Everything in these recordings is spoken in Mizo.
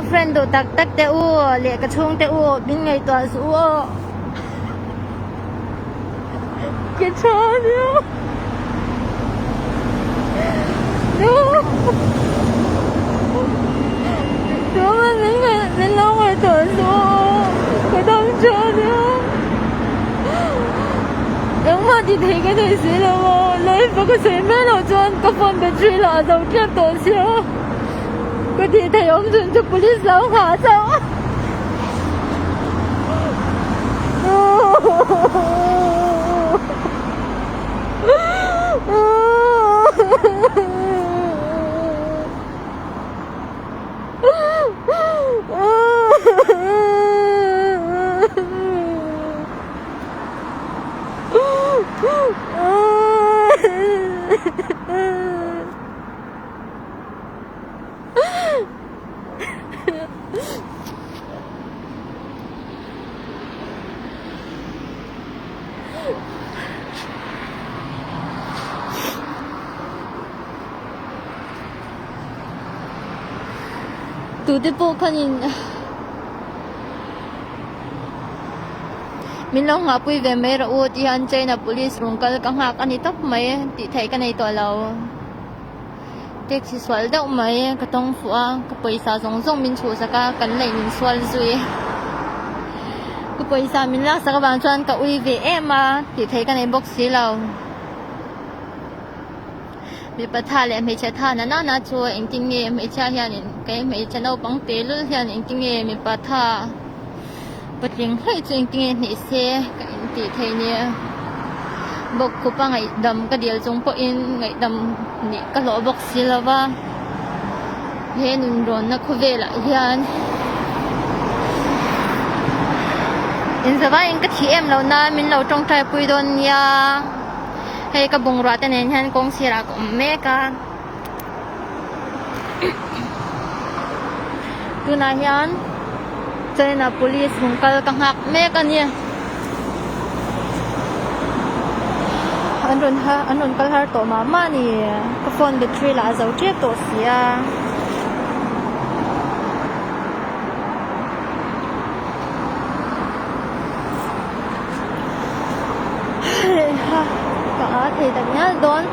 Girlfriend duh tak tak te u leh ka chhung te u min ngaihtuah suh u aw. Ka tha nia. No. Tuma min ngaih min lo ngaihtuah suh u aw. Ka dam tha nia. Engmah ti thei ka nei si lo a, life a ka sawi mai loh chuan ka phone battery lah a zo tlat tawh sia. Ka tih theih awm chhun chu police lo nghah chauh. Tute pawh khanin Min lo nghahpui ve mai rawh u tih hian China police rawn kal ka nghak a ni tawp mai tih theih ka nei tawh lo. Taxi sual deuh mai ka tawng fuh a ka pawisa zawng zawng min chhuhsak a kan la in insual zui. Ka pawisa min laksak avang chuan ka ui ve em a tih theih ka nei bawk si lo. Mipa tha leh hmeichhe tha na nana chu engtin nge hmeichhia hianin kei hmeichhe naupang te lul hian engtin nge mipa tha patling hlawih chu engtin nge hnih se ka intih thei nia bawk khupa ngaihdam ka dil chung pawhin ngaihdam nih ka hlawh bawk si lo va he nunrawnna khawvelah hian inzavaiin ka thih em loh nan min lo tawngtai pui dawn nia. Hei ka bungrua te nen hian kawng sirah ka awm mek a tunah hian China police rawn kal ka nghak mek a ni an rawn ha an rawn kal har tawh mah mah a ni ka phone battery lah a zo tep tawh si a. Ka a thei tak ngial dawn.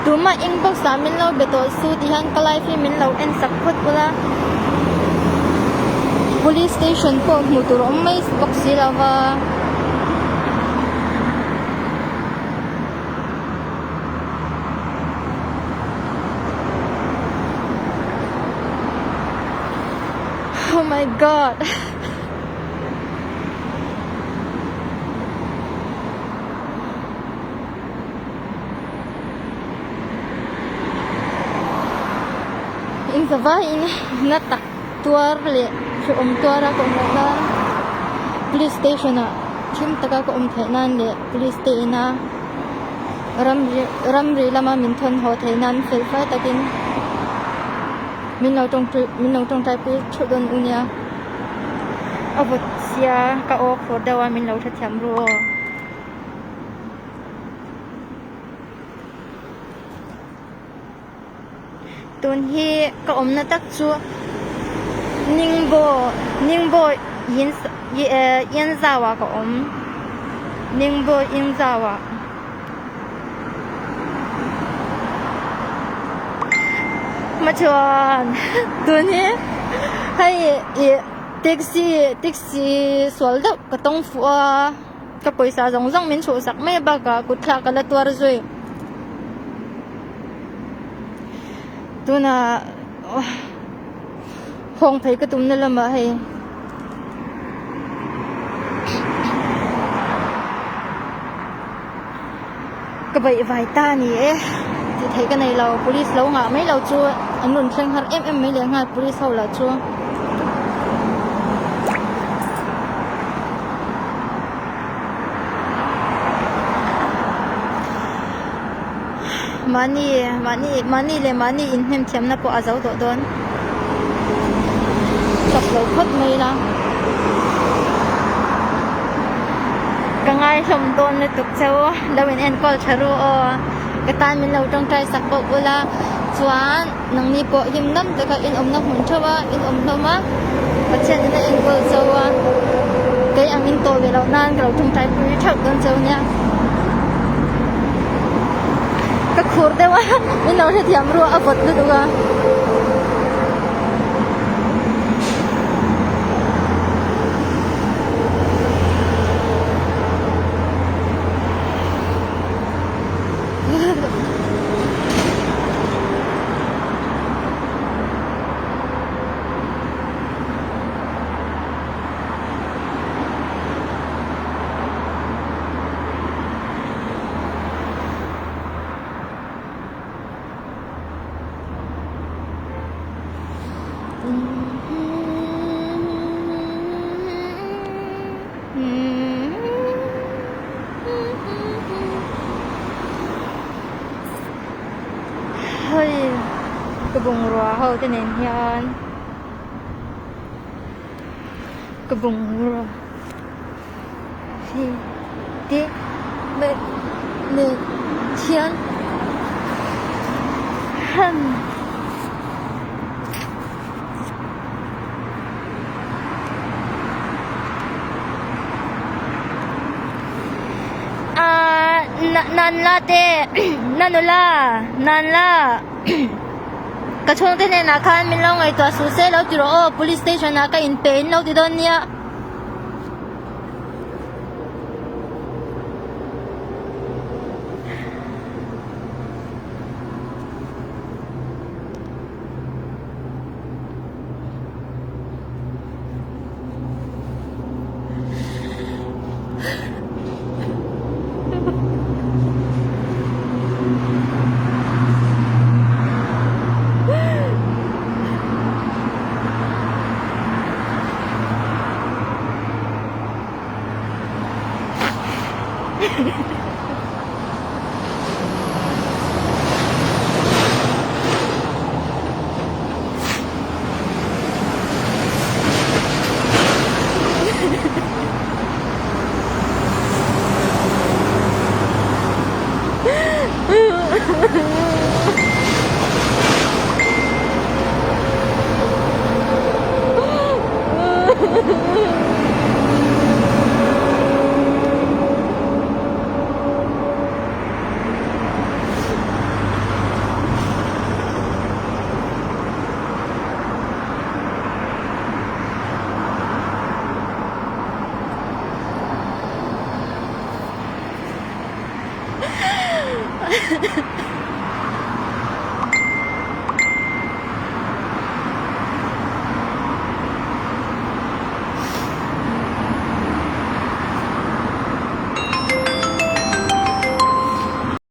Tumah inbox ah min lo be tawh su ti hian ka live hi min lo en sak phawt bawk a. Police station pawh hmuh tur a awm mai bawk si lo va. Oh my god. In zavaiin na tak tuar leh hrehawm tuara ka awm loh nan police station ah thim taka ka awm theih nan leh police te ina ramri ramri lama min thawn haw theih nan fel fai takin min lo tawngtai min lo tawngtai pui theuh dawn u nia a vawt sia ka aw khur deuh a min lo hrethiam ru aw. Tun hi ka awmna tak chu Ningbo Ningbo yin Yanzhao ah ka awm Ningbo Yanzhao ah hmachhuan tun hi hei ih taxi taxi sual deuh ka tawng fuh a. Ka pawisa zawng zawng min chhuhsak mai bakah kut thlak ka la tuar zui. Tunah hawng phei ka tumna lamah hei ka baih vai ta a ni e tih theih ka nei lo police lo ngah mai lo chu an rawn thleng har em em mai leh nghal police ho lah chu. Mahni mahni mahni leh mahni inhnem thiamna pawh a zo tawh dawn chak lo phawt mai ila ka ngai hlawm dawn lutuk cheu lo in enkawl tha ru aw. Ka tan min lo tawngtai sak bawk ula chuan nangni pawh him dam taka in awmna hmun theuh a in awm hlawm a Pathian in a enkawl zo a kei ang in tawh ve loh nan ka lo tawngtai pui theuh dawn cheu nia ka khur deuh a min lo hrethiam ruah a vawt lutuk a. Hei ka bungrua ho te nen hian ka bungrua hi te nen hian hem. Ahh Nanla te Nanula Nanla ka chhungte hnenah khan min lo ngaihtuah suh se lo ti rawh aw police station ah ka inpe in lo ti dawn nia.